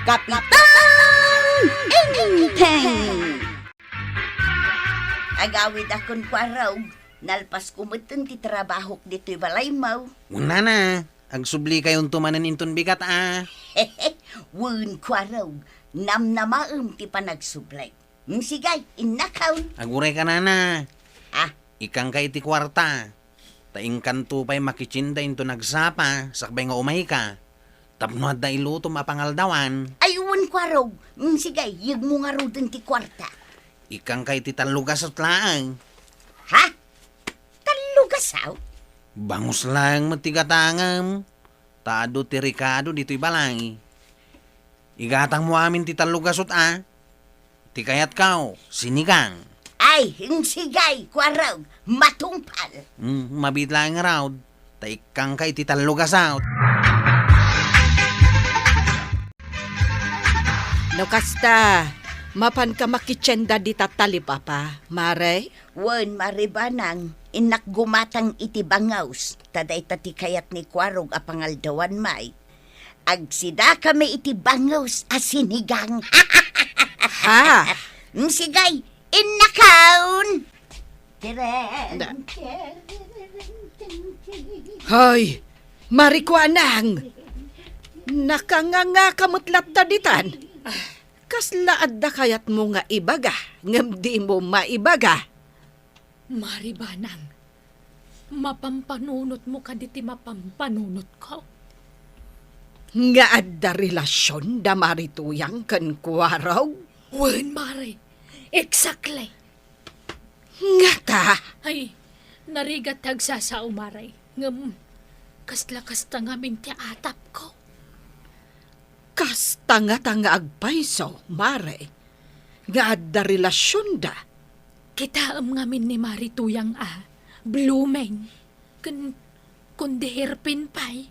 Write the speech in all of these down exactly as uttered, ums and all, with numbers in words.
Kapitan Enteng! Agawid a kenkuarog, nalpasko metten ti trabahok ditoy balaymo. Wen, nana, agsublikayon to manen inton bigat a. Wen, kuarog, namnamaem ti panagsubli. Mm, sige, innakon. Aguray ka, nana. Ah? Ikkangka iti kuarta. Ta inkanto pay makitienda inton agsapa, sakbay nga umayka. Tapno adda ilutom a pangaldawan. Ay, wen, kuarog. Mm, sige, yegmo ngaruden ti kuarta. Ikkangka iti tallo gasut laeng. Ha? Tallo gasut? Bangus laeng met ti gatangem. Ta adu ti rekado ditoy balay. Igatangmo amin ti tallo gasut a. Ti kayatko, sinigang. Ay, insigay, kuarog, matungpal. Hmm, mabiit laeng ngarud, ta ikkangka iti tallo gasut. No kasta, mapanka makitienda dita talipapa, Mare? Wen, Mare Banang, innak gumatang iti bangus, ta dayta ti kayat ni kuarog a pangaldawan, may. Agsidakami iti bangus a sinigang. Ha? Mm, sige, innakon. Teren. Da- Hay, Mare Kuanang! Nakangangaka met latta ditan. Kasla adda kayatmo nga ibaga, ngem dimo maibaga. Mare Banang, mapampanunotmo kadi ti mapampanunotko? Nga adda relasion da Mare Tuyang ken Kuarog? Wen, Mare. Exactly. Ngata? Ay, narigat ti agsasao, Mare. Ngem, kasla kasta ngamin ti atapko. Kasta ngata nga agpayso, Mare, nga adda relasionda? Kitaem ngamin ni Mare Tuyang a blooming ken kundi hairpin pay.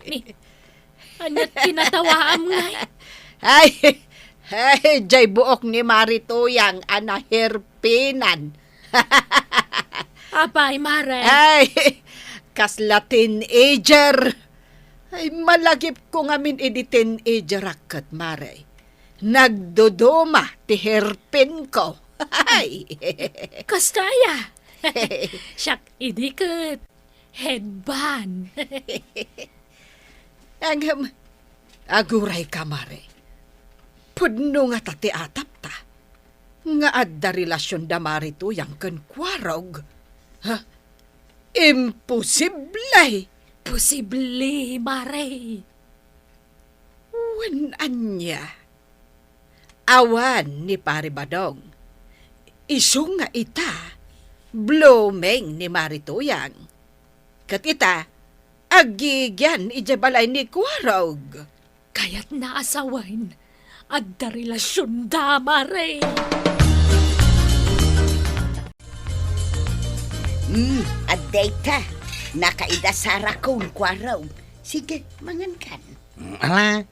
Ni, ania ti natawaam ngay? Ay, ay, jay buok ni Mare Tuyang a nahairpinan. Apay, Mare? Ay, kasla teenager. Ay, malagipko ngamin idi teenager-ak ket, Mare. Nagduduma ti hairpinko. Ay. Kasta aya? Siak idi ket headband. Ngem, agurayka, Mare. Pudno ngata ti atapta nga adda relasionda Mare Tuyang ken Kuarog. Ha? Imposible! Posible, Mare. Wen ania? Awan ni Pare Badong. Isu nga ita, blooming ni Mare Tuyang. Ket ita, aggigian idiay balay ni Kuarog. Kayatna a sawen, adda relasionda, Mare. Hmm, adda ita. Nakaida Sara kun Kuarog. Sige, mangankan. Mm, ala,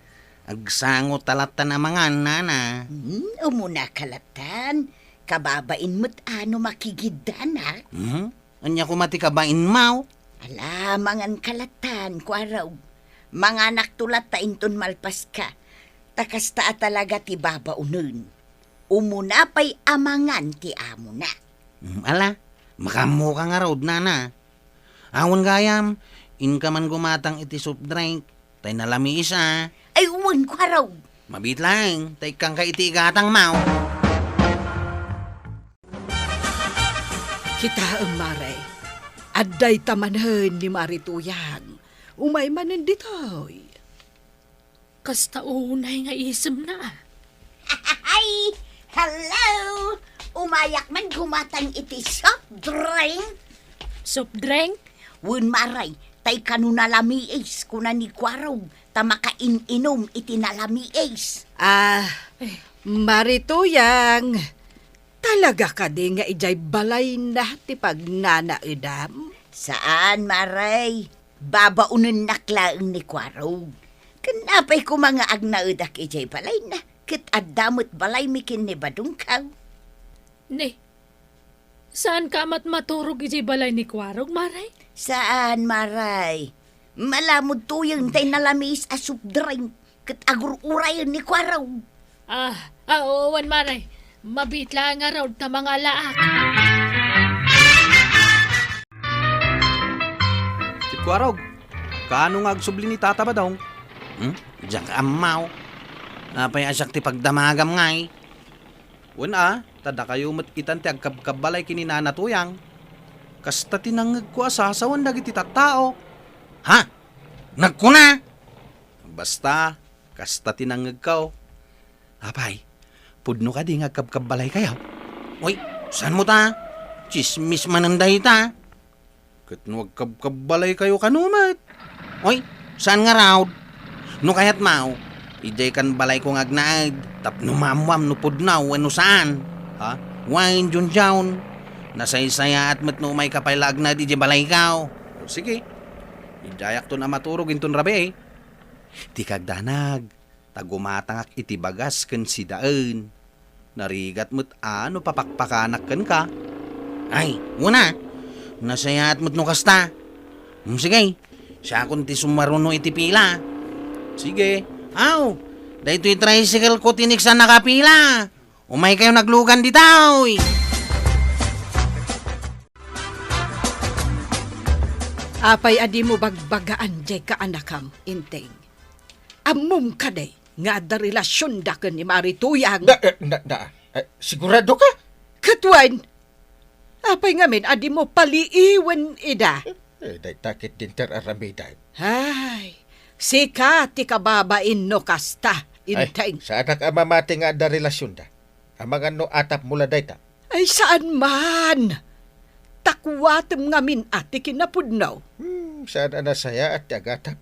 agsango ta lattan a mangan, nana. Hmm, umuna ka lattan. Kababain met a no makigiddanak. Hmm? Ania koma ti kabainmo? Ala, mangan ka lattan, Kuarog. Manganakto latta inton malpaska. Ta kasta a talaga ti babaonen. Umuna pay a mangan ti amona. Mm, ala, makaammoka ngarud, nana. Awan gayam, inka man gumatang iti soft drink, tay nalamiis a. Ay, wen, Kuarog. Mabiit laeng, ta ikkangka iti igatangmo. Kitaem, Mare. Adda ita manen ni Mare Tuyang. Umay manen ditoy. Kasta unay nga isemna. Ay, hello! Umayak man gumatang iti soft drink. Soft drink? Wen, Mare, tay kano nalamiis, kuna ni Kuarog, ta makain-inom iti nalamiis. Ah, Mare Tuyang, talaga kadi nga idiay balayna ti pagnanaedam? Saan, Mare. Babaonennak laeng ni Kuarog. Ken apay koma nga agnaedak idiay balayna, ket adda met balaymi ken ni Badongko. Ni, saanka a matmaturog idiay balay ni Kuarog, Mare? Saan, Mare. Malamud tuyen tay nalamis a soft drink ket agur-urayen ni Kuarog. Ah, ah, oo, wen, mare. Mabiit la ngarud ta mangalaak. Ti Kuarog, kaano nga agsubli ni Tata Badong? Hmm? Diak ammo. Apay a siak ti pagdamagam ngay? Wen a, ta dakayo met itan ti agkabkabbalay ken ni Nana Tuyang. Kasta ti nangngegko a sasawen dagiti tattao. Ha? Nagkuna? Basta, kasta ti nangngegko. Apay, pudno kadi nga agkabkabbalaykayo? Uy, saanmo ta? Tsismis manen dayta. Ket no agkabkabbalaykayo, kano met? Oy, saan ngarud? No kayatmo, idiay kan balayko nga agnaed, tapno maammuam no pudno wenno saan. Ha? Wen, Junjun, nasaysayaat met no umayka pay la agnaed idiay balayko. O, sige. Idiayakton a maturog inton rabii. Ti kagdanag, ta gumatangak iti bagas ken sidaen. Narigat met a no papakpakanak kenka. Ay, wen a. Nasayaat met no kasta. Hmm, sige, siakon ti sumaruno iti pila. Sige. Aw, daytoy tricycle ko ti inigsan a kapila. Umaykayo naglugan ditoy. Apay a dimo bagbagaan diay kaanakam, Enteng? Ammom kadi nga adda relasionda ken ni Mari Tuyang? Na, eh, na, na, eh, siguradoka? Ket wen, apay ngamin a dimo paliiwen ida? Eh, dayta ket dinter aramiden. Ay, sika ti kababain no kasta, Enteng. Ay, saanak a mamati nga adda relasionda. Amangan no atapmo la dayta. Ay, saan man! Ta kuatem ngamin a ti kinapudno. Hmm, saan a nasayaat ti agatap.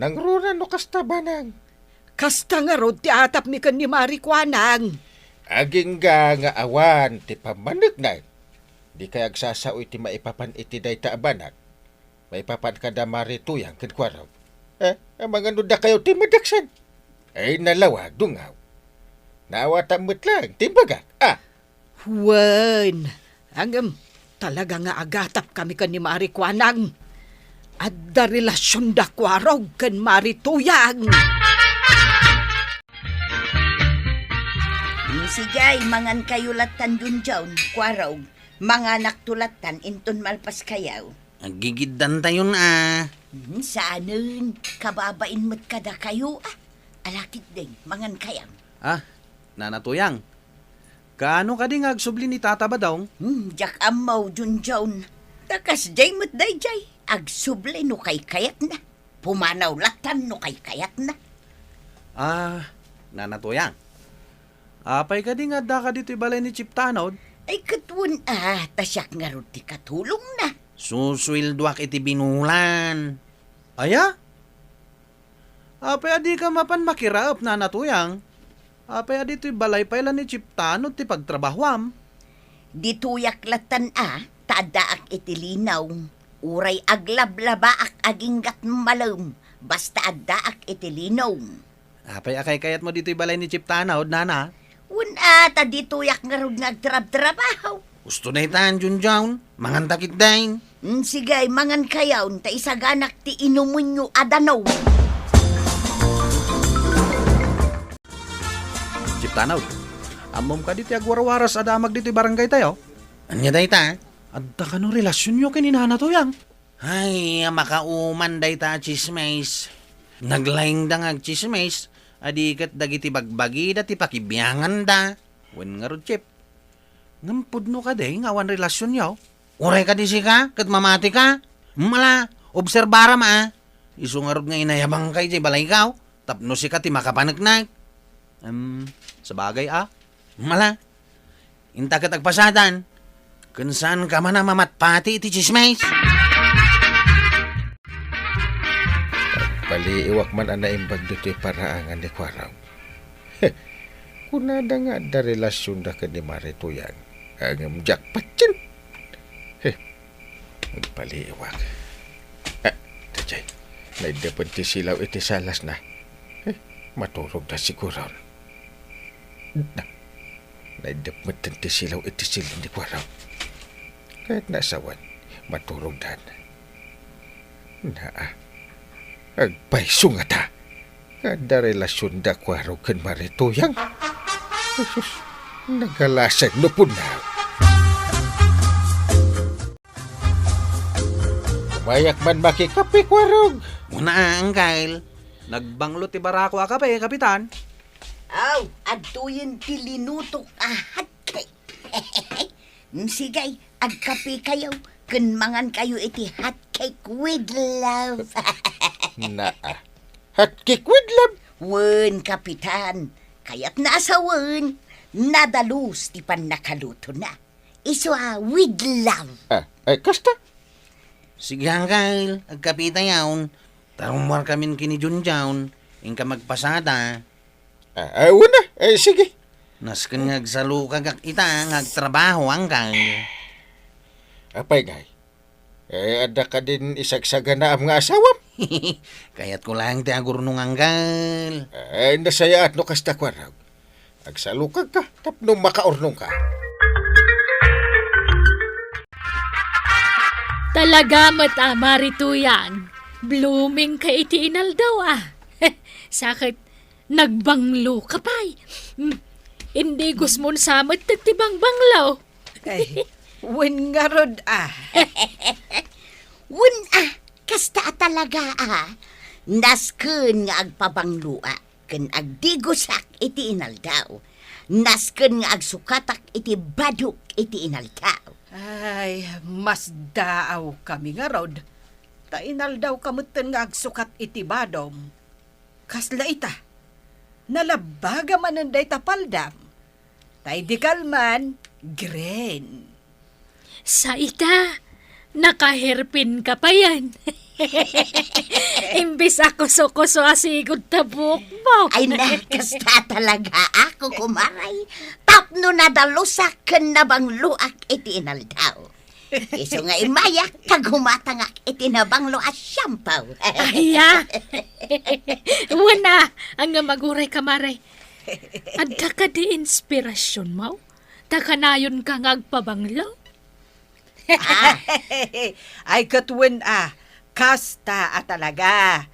Nangruna no kasta, Banang. Kasta ngarud ti atapmi ken ni Mari Kuanang. Agingga nga awan ti pammanekna. Dikay agsasao iti maipapan iti dayta a banag. Maipapan kada Mari Tuyang ken Kuarog. Eh, amangan no dakayo ti madaksan. Ay, nalawa, dungaw. Naawatam met laeng ti imbagak. Ah! Wen, ngem, talaga nga agatapkami ken ni Mari Kuanang. Adda relasionda Kuarog ken Mari Tuyang. Sige, mangankayo lattan, Junjun, Kuarog. Manganakto lattan inton malpaskayo. Aggigiddantayon a. Hmm, saanen, kababain met kadakayo a. Ala ketdin, mangankayo. Ah, Nana Tuyang, kaano kadi nga agsubli ni Tata Badong? Hmm, diak ammo, Junjun. Ta kasdiay met daydiay, agsubli no kaykayatna. Pumanaw lattan no kaykayatna. Ah, Nana Tuyang, apay kadi nga addaka ditoy balay ni Chief Tanod? Ay, ket wen a, ta siak ngarud ti katulongna. Susueldoak iti binulan. Aya? Apay a dika mapan makiraep, Nana Tuyang? Apay a ditoy balay pay la ni Chief Tanod ti pagtrabahoam? Ditoyak lattan a, ta addaak iti linaw. Uray aglablabaak aginggat malem, basta addaak iti linaw. Apay a kaykayatmo ditoy balay ni Chief Tanod, Nana? Wen a, ta ditoyak ngarud nga agtrabtrabaho. Usto daytan, Junjun. Manganta ketdin. Mm, sige, mangankayon, ta isaganak ti inumonyo a danum. Chief Tanod, ammom kadi ti agwarwaras a damag ditoy barangaytayo? Ania dayta? Adda kano relasionyo ken ni Nana Tuyang? Ay, a makauman dayta a tsismis. Naglaingda nga agtsismis, a di ket dagiti bagbagida ti pakibianganda. Wen ngarud, Chief, ngem pudno kadi nga awan relasionyo? Uray kadi sika ket mamatika? Mala, obserbaram a. Isu ngarud nga inayabangka idiay balayko tapno sika ti makapaneknek. Em, sabagay a. Mala, inta ket agpasadan. Ken saanka man a mamatpati iti tsismis. Agpaliiwak man a naimbag ditoy paraangan ni Kuarog. Kunada nga adda relasionda ken ni Mari Tuyang. Ngem diak patien. He, agpaliiwak. Ah, daydiay. Naiddepen ti silaw iti salasna. He, maturogda siguron. Na, naiddep metten ti silaw iti silin ni Kuarog. Kayatna a sawen, maturogdan. Naa, Agpayso ngata. Adda relasionda Kuarog ken Marituyang. Jesus, nagalasag no punna. Umayak man makikape, Kuarog. Una, Angkel. Nagbanglo ti barako a kape, Kapitan. Aw, adtoyen ti linutok a hotcake. Mm, sige, agkapekayo, ken mangankayo iti hotcake with love. Naa. Hotcake with love? Wen, Kapitan. Kayatna a sawen, nadalus ti pannakalutona. Isu a with love. Ah, ay, kasta? Sige, Angkel, agkapetayon. Tarummuarkamin ken ni Junjun, inka magpasada. Ah, ah, una, eh, sige. Nasken nga agsalukagak ita nga agtrabaho, Angkel. Apay ngay? Eh, adda kadin isagsaganaam nga asawam? Kayatko laeng ti agurnong, Angkel. Eh, nasayaat no kasta, Kuarog. Agsalukagka tapno makaurnongka. Talaga met a, Marituyang. Blooming ka iti inaldaw a. Sa ket nagbanglo ka pay. Hmm. Indigos mon sa met ti bangbanglo. Ay, wen ngarud a. Wen a, kasta a talaga a. Nasken nga agpabangloak ken agdigosak iti inaldaw. Nasken nga agsukatak iti badok iti inaldaw. Ay, masdaawkami ngarud. Ta inaldawka metten nga agsukat iti badom. Kasla ita, nalabbaga manen dayta paldam. Tay di kalman, green. Sa ita, nakahairpin ka payen. Imbes a kuso-kuso a sigud ta buokbok. Ay, na, kasta talaga ako, kumaray. Tapno nadalusak ken nabangloak iti inaldaw. Isu nga imayak, ta gumatangak iti nabanglo a shampoo. Aya! Wen a, ania, aguray ka, Mare. Adda kadi inspirasionmo? Ta kanayonka nga agpabanglo? Ah, ay, ket wen a, kasta a talaga.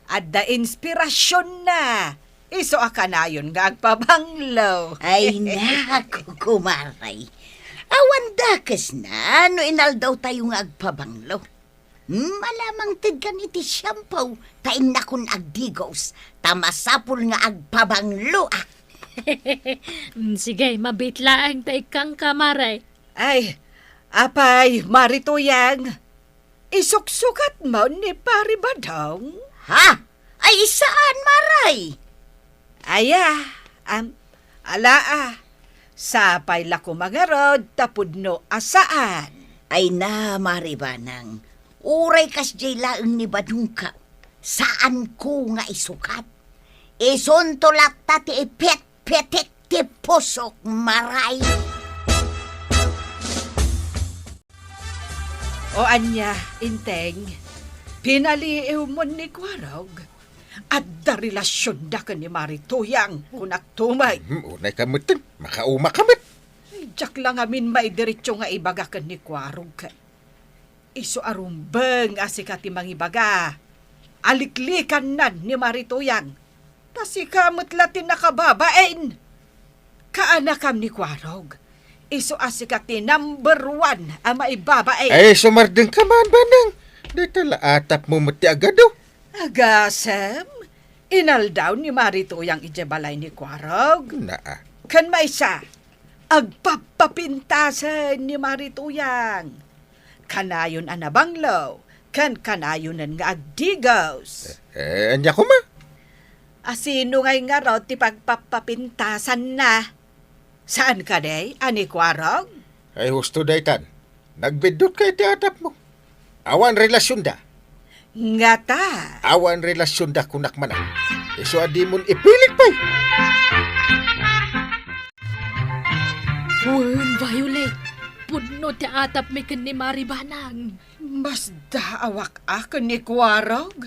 Adda inspirasionna. Isu a kanayon nga agpabanglo. Ay, naku, kumaray. Awan dakesna no inaldawtayo nga agpabanglo. Malamang tedkan iti shampoo ta innakon agdigos, ta masapul nga agpabangloak. Mm, sige, mabiit laeng ta ikkanka, Mare. Ay, apay, Marituyang, isuksukatmo ni Pari Badong? Ha? Ay, saan, Maray? Aya, am, ala a, sapay la koma ngarud ta pudno a saan. Ay na, Mari Banang, uray kasdiay laeng ni Badongko, saanko nga isukat. Isunto latta ti ipetpetek ti pusok, Maray. O ania, Inteng, pinaliiwmon ni Kuarog? Adda relasionda ken ni Marituyang, kunak tumet. Hmm, unay ka metten, makauma ka met. Diak la ngamin maidiretso nga ibaga ken ni Kuarog. Isu a rumbeng a sika ti mangibaga. Aliklikannan ni Marituyang. Ta sika met la ti nakababain. Kaanakam ni Kuarog. Isu a sika ti number one a maibabain. Ay, sumardengka man, Banang. Dayta la atapmo met ti agadu. Agasem, inaldaw ni Marituyang idiay balay ni Kuarog. Naa. Ken maysa, agpappapintasen ni Marituyang. Kanayon a nabanglo, ken kanayonen nga agdigos. Eh, eh, ania koma? A sino ngay ngarud ti pagpappapintasanna? Saan kadi a ni Kuarog? Ay, husto daytan. Nagbiddutka iti atapmo. Awan relasionda. Ngata? Awan relasionda, kunak manen. Isu a dimon ipilit pay. Wen, Violet, pudno ti atapmi ken ni Mari Banang. Masdaawak a ken ni Kuarog.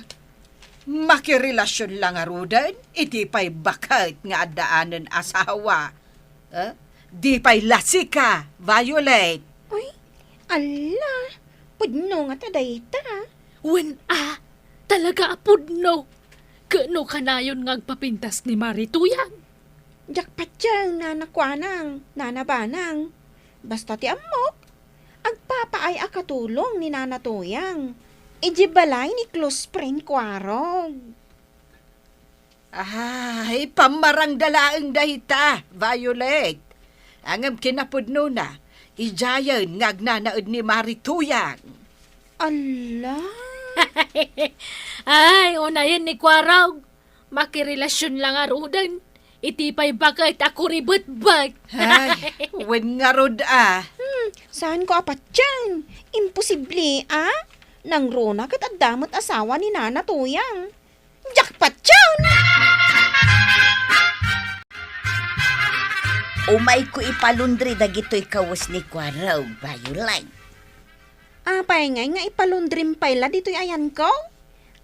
Makirelasion la ngaruden iti pay baket nga addaanen asawa. Eh? Di pay la sika, Violet. Uy, alla, pudno ngata dayta. Wen a, Talaga a pudno. Ket no kanayon nga agpapintas ni Mari Tuyang? Diak patien, Nana Kuanang, Nana Banang. Basta ti ammok, agpapaay a katulong ni Nana Tuyang idiay balay ni close friend Kuarog. Ay, pammarangda laeng dayta, Violet. Ngem kinapudnona, idiayen nga agnanaed ni Mari Tuyang. Alla! Ay, unayen ni Kuarog. Makirelasion la ngaruden. Iti pay baket a kuribetbet. Ay, wen ngarud a. Hmm, saanko a patien. Imposible, a? Nangruna ket adda met asawa ni Nana Tuyang. Diak patien! Umayko ipalundri dagitoy kawes ni Kuarog, Violet. Apay ngay nga ipalundrim pay la ditoy ayanko?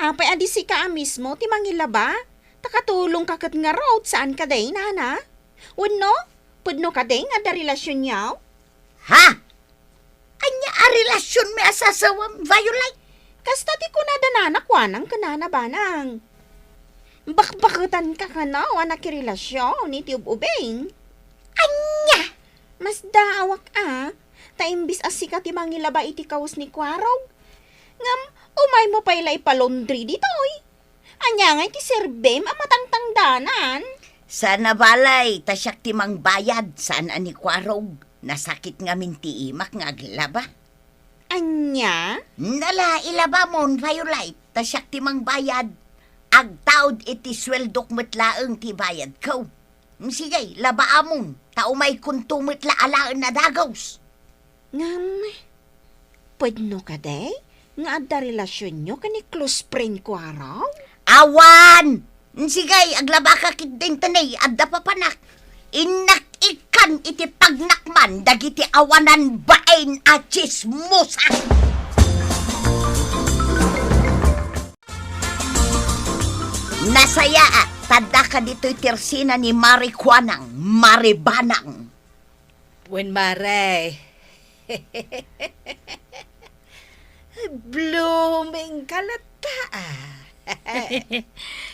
Apay a di sika a mismo ti mangilaba? Ta katulongka ket ngarud, saan kadi, Nana? Wenno, pudno kadi nga adda relasionyo? Ha? Ania a relasionmi a sasawem, Violet? Kasta ti kunada Nana Kuanang ken Nana Banang. Bakbaketanka kano a nakirelasion iti ub-ubing? Ania? Masdaawak a, ta imbis a sika ti mangilaba iti kawes ni Kuarog, ngem umaymo pay la ipalaundri ditoy. Ania ngay ti serbim a matangtangdanan? Saan a balay, ta siak ti mangbayad, saan a ni Kuarog. Nasakit ngamin ti imak nga aglaba. Ania? Nala, ilabamon, Violet, ta siak ti mangbayad. Agtaud iti sueldok met laeng ti bayadko. Sige, labaamon, ta umaykonto met la alaen a dagus. Ngem, pudno kadi nga adda relasionyo ken ni close friend Kuarog? Awan! Sige, aglabaka ketdin, ta nay, adda papanak. Innak ikkan iti pagnakman dagiti awanan bain a tsismosa. Nasayaat, ta addaka ditoy ti ersena ni Mari Kuanang, Mari Banang. Wen, Mare. Blooming ka latta, a.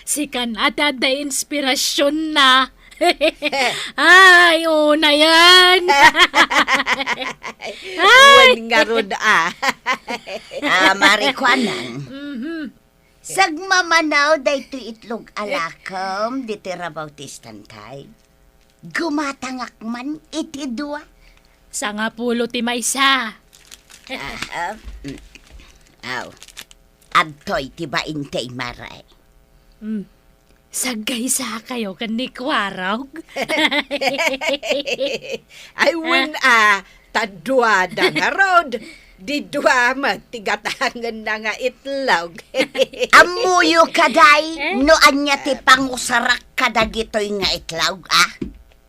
Sikan a ti adda inspirasionna. Ay, unayen. Ay. Wen ngarud, a. A, Mari Kuanang. Mhm. Sagmamano daytoy itlog a lakem ditoy rabaw ti istantay. Gumatangak man iti dua. Sangapulo ti maysa. Aha. Mm. Aw. Adtoy ti bainte, Mare. Mm. Saggaysakayo ken ni Kuarog? Ay, wen a, ta duada ngarud. Di dua met ti gatangenna nga itlog. Ammoyo kadi no ania ti pangusarak kadagitoy nga itlog, a?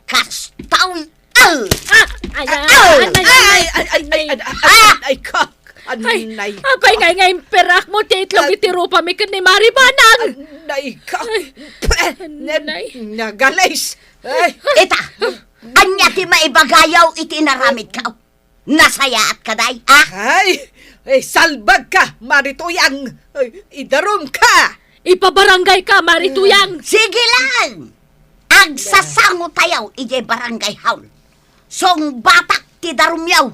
Kastoy! Ay! Ah! Ay, ay, ay, ay, ay, ay, ay, ay, ay, kak! Ay, anay, apay ngay nga imperakmo ti itlog iti rupami ken ni Mari Banang! Anay, kak! Ay, anay. Nagalis! Ay! Ita! Ania ti maibagayo iti inaramidko? Nasayaat kadi, a? Ay! Ay, salbagka, Mari Tuyang! Ay, idarumka! Ipabarangayka, Mari Tuyang! Sige lang! Agsasangotayo idiay barangay hall. Sungbatak ti darumyo.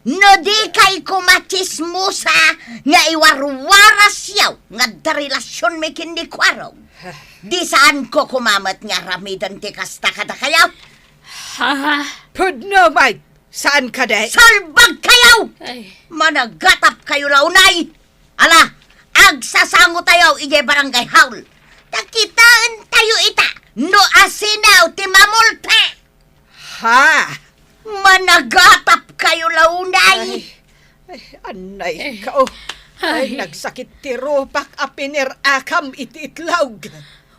No dikay koma tsismosa nga iwarwarasyo nga adda relasionmi ken ni Kuarog, di saanko koma met nga aramiden ti kasta kadakayo. Ha? Pudno, Mike. Saan kadi? Salbagkayo! Ay. Managatapkayo la unay! Ala, agsasangotayo idiay barangay hall. Ta kitaentayo ita no asino ti mamulta. Ha? Managatapkayo la unay. Ay, ay, anay ka, oh. Ay, ay, nagsakit ti rupak a pinirakam iti itlog.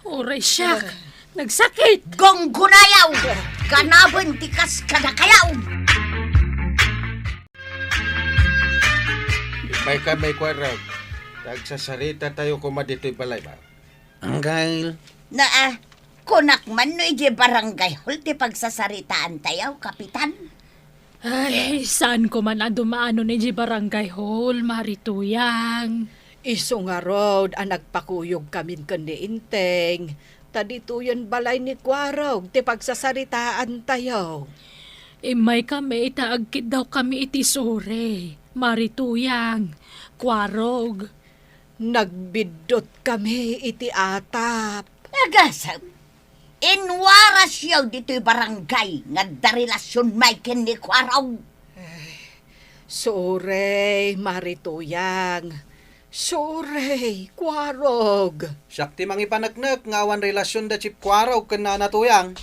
Uray siak, nagsakit. Gunggonayaw! Kanaben ti kas kadakayaw! Mayka, may Kuarog. Agsasarita tayo koma ditoy balay, ba? Anggail. Naa, kunak man no idiay barangay hall ti pagsasaritaan tayo, Kapitan. Ay, saanko man a dumaanon idiay barangay hall, Mari Tuyang. Isu ngarud a nagpakuyogkamin ken ni Enteng, ta ditoyen balay ni Kuarog ti pagsasaritaantayo. Immaykami ta agkiddawkami iti Sore, Mari Tuyang, Kuarog. Nagbiddotkami iti atap. Agasem, inwarasyo ditoy barangay nga adda relasionmi ken ni Kuarog. Sorry, Mari Tuyang. Sorry, Kuarog. Siak ti mangipaneknek nga awan relasionda Chief Kuarog ken Nana Tuyang.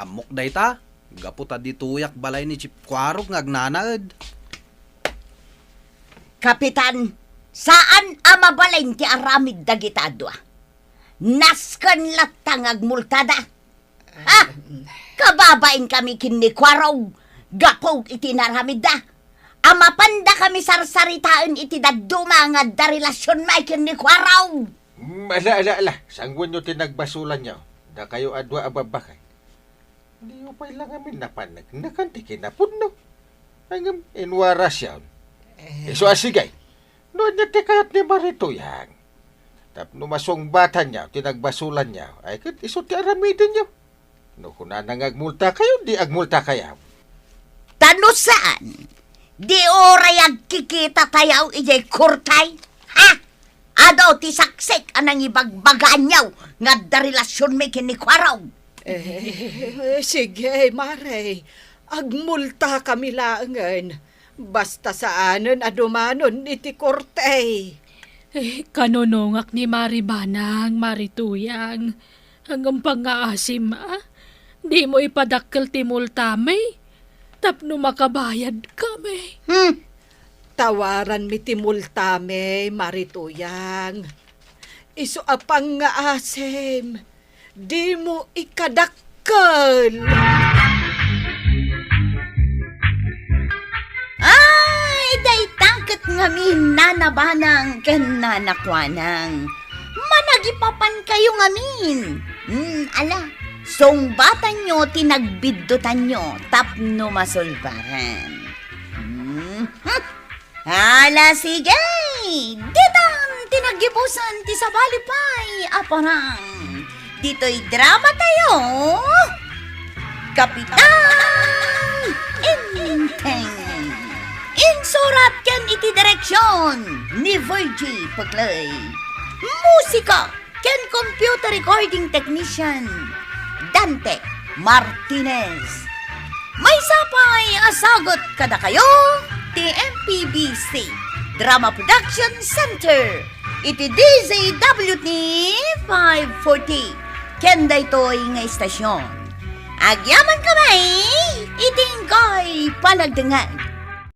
Ammok dayta, gapu ta ditoyak balay ni Chief Kuarog nga agnanaed. Kapitan, saan a mabalin ti aramid dagita a dua. Nasken latta nga agmultada. Ha? Kababain kami ken ni Kuarog gapu iti naramidda. A mapanda kami sarsaritaen iti dadduma nga adda relasionmi ken ni Kuarog. Mm, ala, ala, ala. Sanguenyo ti nagbasolanyo. Dakayo a dua a babbakay. Diyo pay la ngamin napaneknekan ti kinapudno. Ay ngem, inwarasyon. Eh. Isu a sige. No ania ti kayat ni Mari Tuyang? Tapno masungbatanyo ti nagbasolanyo, ay ket isu ti aramidenyo. No kunana nga agmultakayo, di agmultakayo. Ta no saan, di uray agkikitatayo idiay korte? Ha? Adu ti saksik a nangibagbagaanyo nga adda relasionmi ken ni Kuarog. Eh, sige, Mare. Agmultakami laengen. Basta saanen a dumanon iti korte. Eh, kanunongak ni Mari Banang, Mari Tuyang. Ngem pangngaasim, a? Dimo ipadakkel ti multami tapno makabayadkami. Hmm. Tawaranmi ti multami, Mari Tuyang. Isu a pangngaasim, dimo ikadakkel. Ay, dayta ket ngamin, Nana Banang ken Nana Kuanang. Managipapankayo ngamin. Hmm, ala, sungbatanyo ti nagbiddotanyo tapno masulbaran. Hmm, hmm. Ala, sige! Ditan ti naggibusan ti sabali pay a parang. Ditoy dramatayo, Kapitan Enteng. Insurat ken iti direksyon ni Virgie Peclay. Musika ken computer recording technician, Dante Martinez. Maysa pay a sagut kadakayo ti M P B C Drama Production Center iti D Z W T five forty ken daytoy nga istasyon. Agyamankami iti inggay panagdengngeg.